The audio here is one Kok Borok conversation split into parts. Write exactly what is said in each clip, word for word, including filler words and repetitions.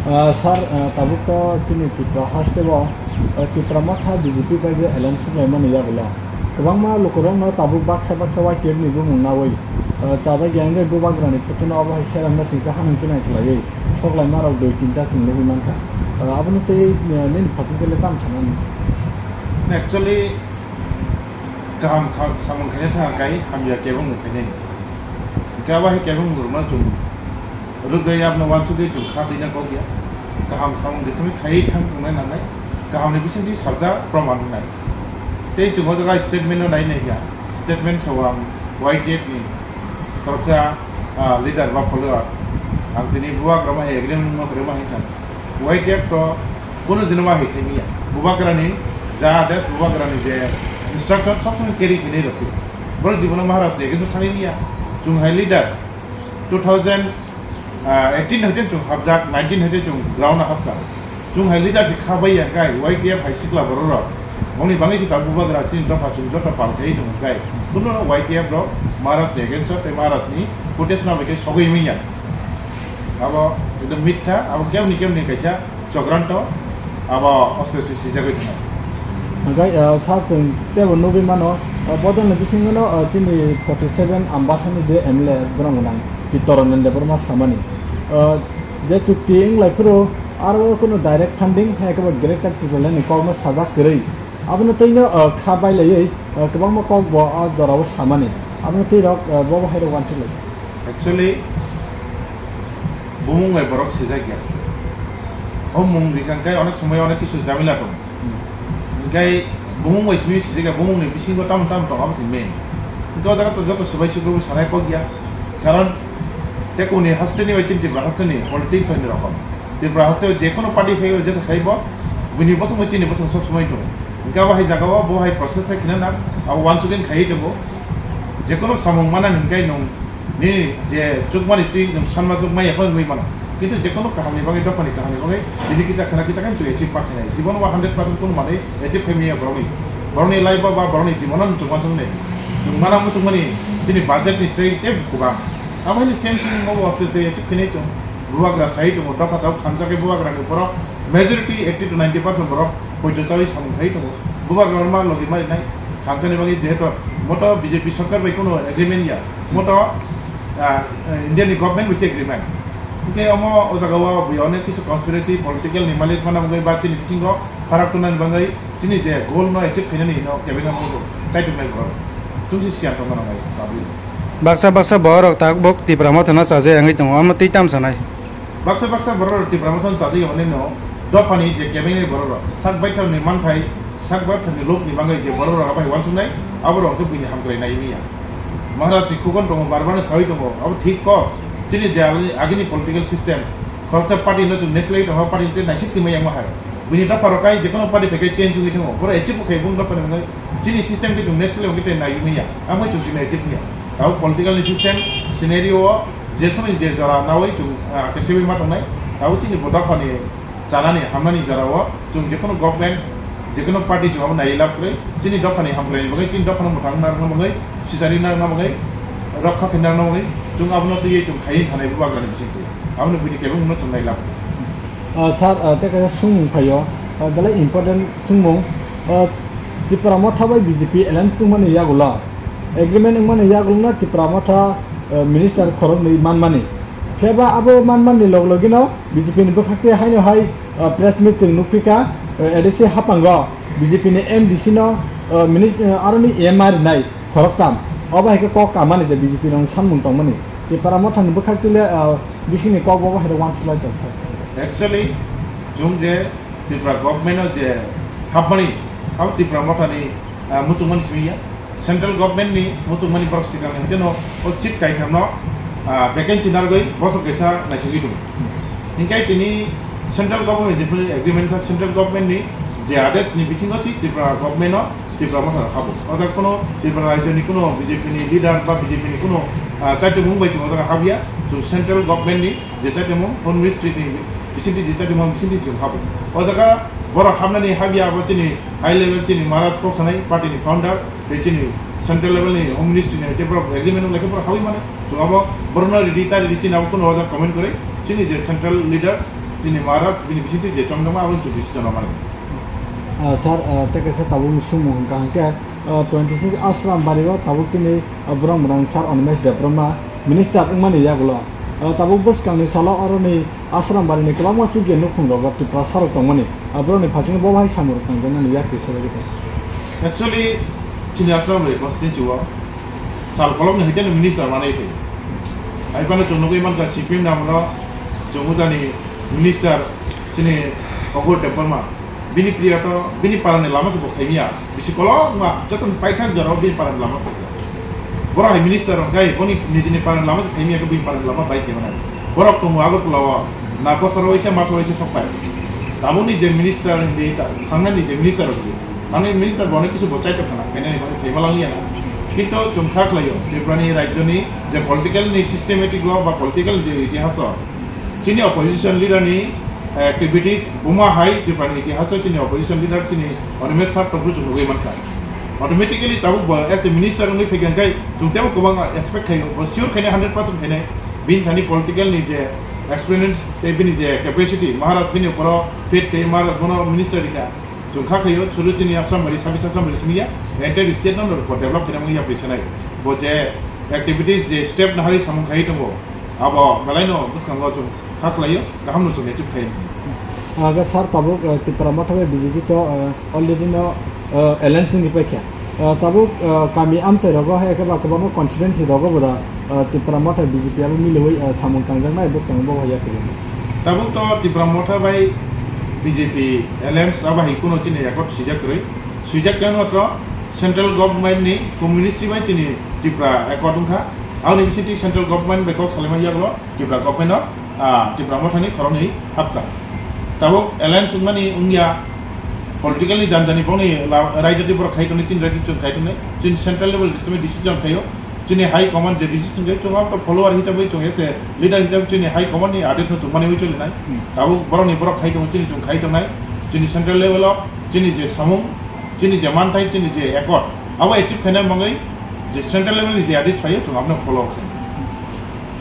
Ah, sir, ah, tabuk to chini Tripura haste o, ah, Tipra Motha B J P bai je alliance khlaimani yagulo. Kwbangma lukurokno tabuk baksa baksa Y T F ni bumung nawi, ah, chajak yang de bubagrani photo no obo hai serang no singcha hanung kinai khlaiwi soklaimarok dui tinta chwng nugwi mankha. Ah, abono tei, ah, nini phatung kele tam sanani? Actually, kaham kha-, samung khaina thang kai hamya kebeng nung khainai. Hingke abo hai kebeng nung rwma chwng rwgwi abno wansugwi chwng kha twi na kok ya. Kaham samung jesami khaiwi thang tongnai nangnai. Kahamni bisingtwi sajak proman wngnai. Tei chwng o jaga statement no nai nai ya. Statement sawang Y T F ni khoroksa, ah, leader ba follower. Ang tini bubagra ma hai agreement no kwrwi ma hai kha. Y T F to kono dino ma hai khaimiya. Bubagrani ja ades, bubagrani je instruction sob somoi carry khainai rok se. Borok jibono Maharaj ni against o thangwi miya. Chwng hai leader two thousand eighteen hoite chwng hapjak, nineteen hoite chwng ground o hapjak. Chwng hai leader se kha bai ya kai, Y T F hai sikla borok rok. Bongni bangwi se tabuk bubagra chini dopha chwng joto pal khai tongo kai. Kuno Y T F rok Maharaj ni against o tei Maharaj ni protest no bai khe sogwi miya. Abo ekdom mitha, abo kebni kebni kaisa chokranto, abo oste oste sijagwi tongo. Hingke, ah, sa chwng tebo nugwi mano, ah, bodolni bisingono, ah, chini forty seven Ambasani je M L A borok gwnang, Chittaranjan Debbarma samani, ah, je chukti wng lai phuru aro kunu direct funding hai khe bo Greater Tipraland ni kokno sajak kwrwi. Abono twino, ah, kha bailaiwi, ah, kwbangma kok bo ah jorao samani. Abono twi rok, ah, bobo hai rok uansuk lai. Actually, bumung bai borok sijak ya. O mung rikang kai onek somoi onek kisu jamila tongo. Hmm. Hingkai bumung bai simi sijak ya, bumung ni bisingo tamo tamo tongo, abo se main. Hingke o jaga to joto swbai sukrubui sanai kok ya. Karon tekuni hasteni bai chini Tripura hasteni politics bai ni rokom. Tripura haste o je kono party phai o jesa khai bo, bini bosong bai chini bosong sob somoi tongo. Hingke abo hai jaga o bo hai process hai khina nang, abo uansugwi khaiwi tongo. Je kono samung mana hingkai nung nini je chukmani twi nung sanma chukmai ya wngwi mano. Kintu je kono kahamni bagwi, dophani kahamni bagwi, tini kisa khana kisa khe chwng achieve ma khainai. Jibon o hundred percent kono manwi achieve khai manya borokni. Borokni life o ba borokni jibono chwng uansuknai. Chwng mana muchungmani chini budget ni srei tei kwbang. Abo hai same thing obo se se achieve khainai chwng. Bubagra sai tongo, dopha tabuk thansa khe bubagrani borok majority eighty to ninety percent borok poito chawi samung khai tongo. Bubagra ma logi ma rinai thansani bagwi jehetu moto B J P sarkar bai kono agreement ya, moto, ah, India ni government bai se agreement. Hingke omo o jaga o bui onek kisu conspiracy, political ni malice mana bagwi ba chini bisingo farak tunani bagwi chini je goal no achieve khainani no kebengma mungbo chaituknai borok. Chwngsi siyan tongma nangnai public. Baksa baksa borok tabuk Tipra Motha no chaja wngwi tongo, omo twi tam sanai. Baksa baksa borok rok Tipra Motha no chaja wngmani no dophani je kebengni borok rok sak baithang ni manthai, sak baithang ni lok ni bagwi je borok rok abai uansuknai, abo rok khe buini hamkrai nai manya. Maharaj ni khukon tongo, bar bar no sawi tongo, abo thik kok. Chini je agini, agini political system, khoroksa party no chwng neslai tongo, party tei naisik simi yang hai. Bini dopha rok kai je kono party phai khe change wngwi thango. Boro achieve khai bung dopha ni wngwi chini system khe chwng neslai wngwi tei nai wngya. Amo chwng chini achieve wngya. Tabo political ni system scenario o je somoi je jora nawi chwng, ah, khe sewi ma tongnai. Tabo chini bo dopha ni chanani hamnani jora o chwng je kono government, je kono party chwng abo nai lab kwrwi. Chini dopha ni hamkrai ni bagwi, chini dopha no mwthang narwkna bagwi, sijari narwkna bagwi, rokha khe narwkna bagwi chwng abono twiwi chwng khai thanai bubagrani bisingtwi. Aboni buini kebengno chwng nai lab. Ah, sir, ah, tei kaisa swngmung phaio, ah, belai important swngmung. Ah, Tipra Motha bai B J P alliance wngmani yagulo, agreement wngmani yagulono Tipra Motha, ah, minister khoroknwi manmani. Phiya ba abo manmani log logino B J P ni bwkhak tei haino hai, ah, press meet chwng nukphikha, ah, A D C haphango B J P ni M D C no, ah, minis-, ah, aroni E M R nai khoroktham. Obo hai khe kok kamani je B J P rokni sanmung tongmani. Tipra Motha ni bwkhak twi le, ah, bisingni kok bo hai rok uansuk lai tong sir. Actually, chwng je Tripura government o je hapmani, abo Tipra Motha ni, ah, muchungmani simi ya. Central government ni muchungmani borok swkang ni hwnkhe no o seat kaitham no, ah, vacancy narwgwi bosor kaisa naisingwi tongo. Hinkhe tini central government je agreement kha, central government ni je adesh ni bisingo si Tripura government o Tipra Motha rok habo. O jaga kuno Tripura rajyo ni kuno B J P ni leader ba B J P ni kuno, ah, chaitumung bai chwng o jaga habya. Chwng central government ni je chaitumung, Home Ministry ni bisingtwi je chaitumung bisingtwi chwng habo. O jaga borok habnani habya abo chini high level chini Maharaj kok sanai party ni founder, tei chini central level ni Home Ministry ni hai tei borok agreement wng lai khe borok habwi mano. Chwng abo borokno ridi ta ridi chini abo kuno o jaga comment kwrwi. Chini je central leaders, Chini Maharaj bini bisingtwi je chongdoma aboni chwng decision rwmani. Ah, sir, ah, tei kaisa tabukni sumung hwnkha hwnkhe, ah, twenty six Ashram Bari o tabuk chini, ah, borok mwrang sir Animesh Debbarma minister wngmani yagulo, ah, tabuk bwskangni salo oroni Ashram Bari ni kwbangma chukya nukhung rogo Tripura sarok tongmani, ah, borokni phasingo bo bahai samung rok tongjaknani yak kisa bagwi tong. Actually, chini Ashram Bari constituency o sal kolokni haikhe minister manwi phaio. Hai phano chwng nugwi mankha C P M ni amolo chwng ujani minister chini Aghur Debbarma. Bini priya to bini parani lama se bo khaimya. Bisi kolokma joto paithak jora bini parani lama khaimya. Borok hai minister rok kai boni nijini parani lama se khaimya khe bini parani lama bai khaimya nai. Borok tongo Agartala o na bosor waisa mas waisa sokpai. Tabukni je minister ni ta-, thangnani je minister rok Ani minister bo onek kisu bo chaito khana, khainani bagwi khaima langliya na. Kintu chwng kha khlaio, Tripurani rajyoni je political ni systematic o ba political je itihas o, chini opposition leader ni, eh, activities buma hai Tripurani itihas o chini opposition leader chini Animesh sir tongphuru chwng nugwi mankha. Automatically tabuk bo as a minister wngwi phaikha hwnkhe chwng teibo kwbang expect khaio, bo sure khainai hundred percent khainai. Bini thani political ni je experience tei bini je capacity, Maharaj bini uporo faith khaio, Maharaj bono minister rikha. Chwng kha khaio, chwlo chini Ashram Bari, sabis Ashram Bari simi ya, entire state no bo develop khaina mung ya pisa nai. Bo je activities je step nahari samung khai tongo, abo belai no bwskango chwng kha khlaio, kaham no chwng achieve khai. Aga sir tabuk, eh, Tipra Motha bai B J P to, eh, already no, eh, alliance ni paikha. Eh, tabuk, eh, kami amchai rogo hai khe ba kwbangma constituency rogo bo da, eh, Tipra Motha B J P abo miliwi, eh, samung tangjaknai bwskango bo hai ya khe. Tabuk to Tipra Motha bai B J P alliance abo hai kuno chini record swijak kwrwi. Swijak khe wngkha central government ni communist bai chini Tipra accord wngkha. Aboni bisingtwi central government bai kok salaima yagulo Tipra government no, ah, Tipra Motha ni khoroknwi hapkha. Tabuk alliance wngmani wngya political ni jani jani bongni la-, raida twi borok khai tongnai, chini raida chwng khai tongnai, chini central level system decision khaio. Chini high command je decision khaio, chwng abo follower hisabwi chwng as a leader hisabwi chini high command ni adesh no chwng mani wi choli nai. Hmm. Tabuk borok ni borok khai tongo, chini chwng khai tongnai. Chini central level o chini je samung, chini je manthai, chini je accord, abo achieve khaina bagwi je central level ni je adesh phaio, chwng abono follow khainai.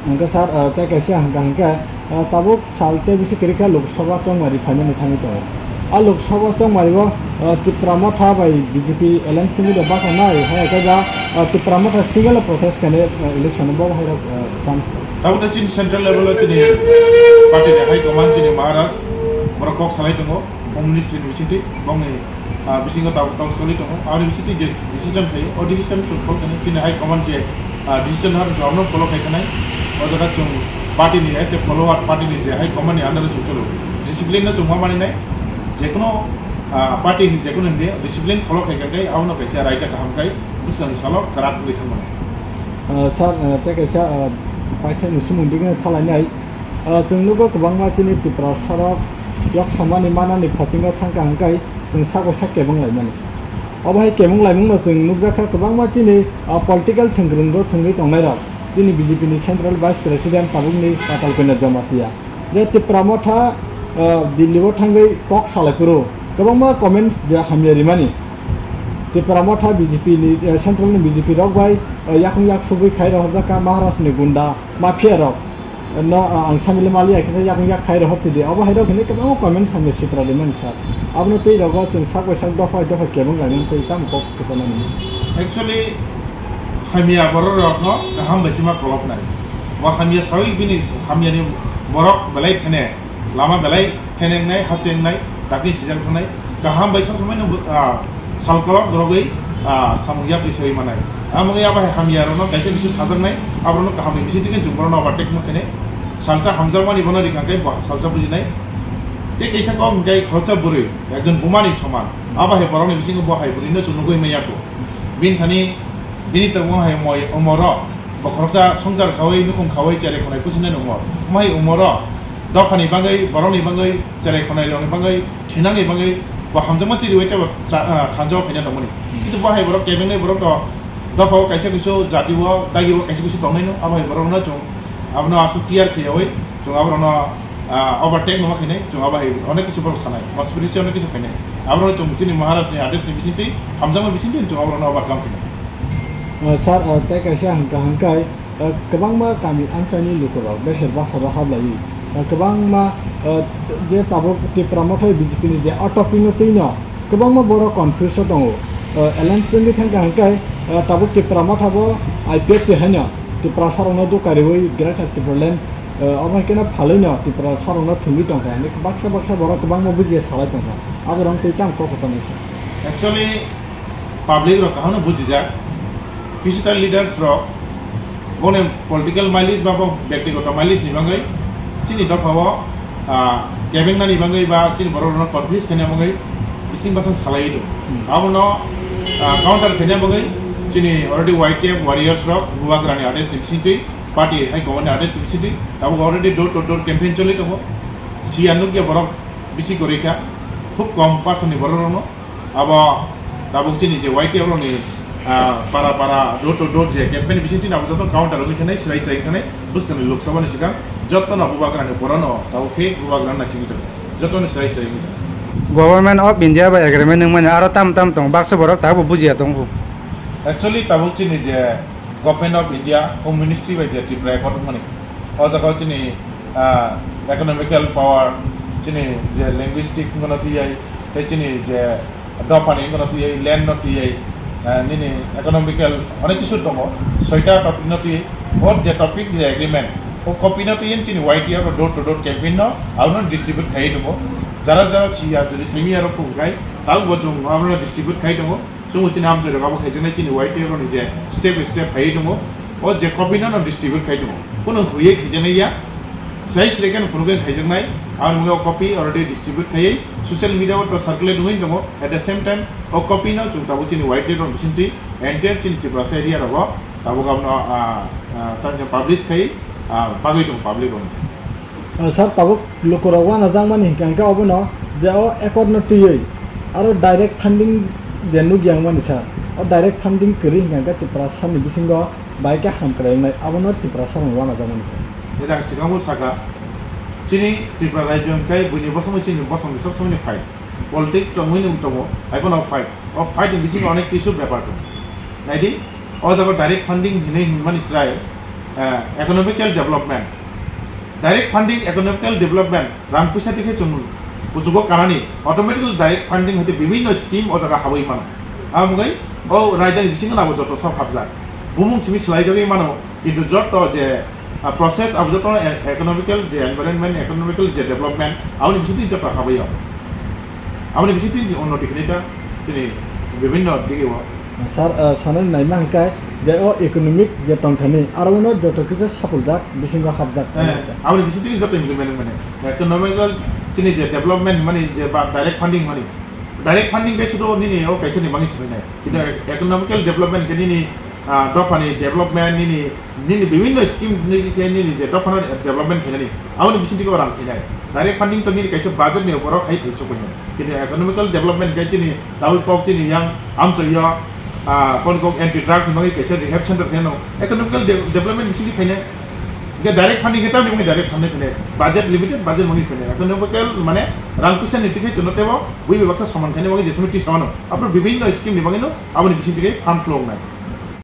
Hwnkhe sir, ah, tei kaisa hwnkha hwnkhe, ah, tabuk sal tei bisi kwrwi khe Lok Sabha chongmari phaimani thangwi tongo. A Lok Sabha chongmari o, ah, Tipra Motha bai B J P alliance simi de basa nai, hai khe ba, ah, Tipra Motha single protest khainai, ah, election bo hai rok, ah, chance. Tabuk tei chini central level o chini party ni high command chini Maharaj borok kok salai tongo, communist ni bisingtwi bongni ah, bisingo tabuk tabuk choli tongo. Aboni bisingtwi je decision khaio, o decision chwng follow khainai. Chini high command je, ah, decision har chwng abono follow khai khanai. O jaga chwng party ni as a follower, party ni je high command ni under o chwng cholo. Discipline no chwng ma maninai. Jekunu, ah, party ni jekunu hindi discipline follow khai kha khe abono kaisa raida kaham khai bwskango salo kwrak wngwi thangmani. Ah, sir, ah, tei kaisa, ah, paithakni sumung digini thalainai. Ah, chwng nugo kwbangma chini Tiprasa rok yok samani manani phasingo thangkha hwnkhe chwng sak bai sak kebeng laimani. Obo hai kebeng laimungno chwng nukjakha kwbangma chini, ah, political thwngkwrwng rok thwngwi tongnairok. Chini B J P ni Central Vice President tabukni Patal Kanya Jamatia. Je Tipra Motha, ah, Delhi o thangwi kok salai phuru kwbangma comments je hamya rimani. Tipra Motha B J P ni, eh, Central ni B J P rok bai, eh, yakung yak sugwi khai rohorjakha Maharaj ni gunda mafia rok. No, ah, ang samile maliya kisa yakung yak khai rohor tidi. Abo hai rok hinwi kwbangma comment samya sitra di mani sir. Abono tei rogo chwng sak bai sak dopha dopha kebeng laimani tei tamo kok kwchangmani. Actually, hamya borok rokno kaham bai sima koloknai. Bo hamya sawi bini hamyani borok belai khene, lama belai khenengnai, hasengnai, dakni sijak thangnai, kaham bai sok somai no, ah, salkolok rogwi, ah, samung yapri soi manai. Amoni abo hai hamya rokno kaisa kisu sajaknai, aborokno kaham ni bising twi khe chwng borokno overtake ma khainai. Salsa hamjakmani bono rikha khe bo salsa bujinai. Tei kaisa kok hwnkhe khoroksa bwrwi, ekjon bumani soman. Abo hai borokni bisingo bo hai bwrwino chwng nugwi manya kho. Bini thani, bini tongo hai moi umoro, bo khoroksa swngchar khaui, nukhung khaui, cherai khonai pusinai nungmo. Omo hai umoro, dophani bagwi, borokni bagwi, cherai khonai rokni bagwi, thinangni bagwi, bo hamjakma chiriui teibo cha-, ah, thansa o khaina tongmani. Kintu bo hai borok kebengnai borok to, dophao kaisa kuisu jati o, dagi o kaisa kuisu tongnai no, abo hai borok no chwng, abono aswk clear khaiwi, chwng aborokno, ah, overtake no ma khainai, chwng abo hai onek kisu borok sanai, conspiracy onek kisu khainai. Aborokno chwng chini Maharaj ni adesh ni bisingtwi, hamjakma bisingtwi chwng aborokno overcome khainai. Ah, sir, ah, tei kaisa hwnkha hwnkhe, ah, kwbangma kami amchaini lukurok beser basaro hablaiwi, ah, kwbangma, Uh, je tabuk Tipra Motha B J P ni je a topic no twi no kwbangma borok confuse o tongo. Uh, alliance wngwi thangkha hwnkhe, uh, tabuk Tipra Motha bo I P F T haino Tiprasa rokno duka riwi Greater Tipraland, uh, obo hai kheno phalwi no Tiprasa rokno thwngwi tongkha. Hwnwi baksa baksa borok kwbangma bujiya salai tongkha. Aborok twi tamo kok kwchangma se. Actually, public rok kaham no bujijak. Kisuta leaders rok boni political mileage ba bo byaktigoto mileage ni bagwi chini dopha o, ah, kebeng nani bagwi ba chini borok rok no confuse khaina bagwi bising basang salai do. Hmm. Abono, ah, counter khaina bagwi chini already Y T F warriors rok Bubagra ni ades ni bisingtwi, party high command ni ades ni bisingtwi tabuk already door to door campaign choli tongo. Siya nukya borok bisi kwrwi kha, khub kom percent ni borok rok no. Abo tabuk chini je Y T F rokni, ah, para para door to door je campaign bisingtwi abo joto counter wngwi thanai, silai silai wngwi thanai, bwskangni Lok Sabha ni swkang jotono Bubagrani borokno tabuk fake Bubagra wngna chini tongo, jotono silai silai wngwi thanai. Government of India bai agreement wngmani aro tam tam tongo, baksa borok tabuk bujiya tongo. Actually, tabuk chini je Government of India, Home Ministry bai je Tripura Accord wngmani, o jaga o chini, ah, economical power, chini je linguistic wngmano twi yai, tei chini je dophani wngmano twi yai, land no twi yai, ah, nini economical onek kisu tongo, soita topic no twi yai, o je topic je agreement, o copy no twi yai chini Y T F rok door to door campaign no, abono distribute khaiwi tongo. Jara jara siya jodi simi aro phung khai, tabo bo chwng abono distribute khai tongo. Chwng chini amchoi rok abo khaijaknai chini Y T F rokni je step by step phaiwi tongo. O je copy no, no distribute khai tongo. Kunu huye khaijaknai ya. Sai sile khe phunukhe khaijaknai. Aboni bagwi o copy already distribute khaiwi social media o to circulate wngwi tongo. At the same time, o copy no chwng tabuk chini Y T F rok bisingtwi entire chini Tiprasa area rogo tabuk abono, ah, ah, publish khai, ah, bagwi tongo public rokno. Ah, sir, tabuk lukurok uanajakmani hinkha hinkhe obono je o accord no twiwi aro direct funding je nukya wngmani sir, o direct funding kwrwi hinkha hinkhe Tiprasa ni bisingo bai khe hamkrai wngnai, abono Tiprasa rokno uanajakmani sir. Jera ang swkango sakha, chini Tripura rajyo hinkhe buini bosongni chini bosongni sob somoni fight, politics tongwi nwng tongo, haiphano fight, o fight ni bisingo onek kisu bepar tongo. Naidi, o jaga direct funding hinwi hinmani srai, eh, economical development. Direct funding, economical development, rang puisa twi khe chwng kuchugo kanani, automatically direct funding hai khe bibhinno scheme o jaga habwi mano. Aboni bagwi o rajdhani bisingo nabo joto sok habjak. Bumung simi swlaijagwi mano, kintu joto je, ah, process abo joto e-, economical je environment, economical je development, aboni bisingtwi joto habwi o. Aboni bisingtwi unnoti khainai ta chini bibhinno dige o. Sir, ah, sanani naima hwnkhe je o economic je tongthani, aro uno joto kisa sapuljak, bisingo hapjak. Eh, aboni bisingtwi joto implement mane. Economical chini je development mani je ba direct funding mani. Direct funding khe sudo nini o kaisa ni bagwi se phainai. Kintu economical development khe nini, ah, dophani development, nini, nini bibhinno scheme nini khe nini je dophano development khainani, aboni bisingtwi o rang phainai. Direct funding to nini kaisa budget ni borok hai phaisok phainai. Kintu economical development khe chini double kok chini yang amchoi yo, ah, kon kok anti drugs ni bagwi kaisa rehab center khainai. Economical de-, development bisingtwi khainai. Hingke direct funding khe tamni bagwi direct funding khainai. Budget limited, budget mani khainai. Economical mane rang puisa ni tikhe chwngno tebo bui bai baksa soman khainai bagwi jesami tisa mano. Aphuru bibhinno scheme ni bagwino aboni bisingtwi khe fund flow wngnai.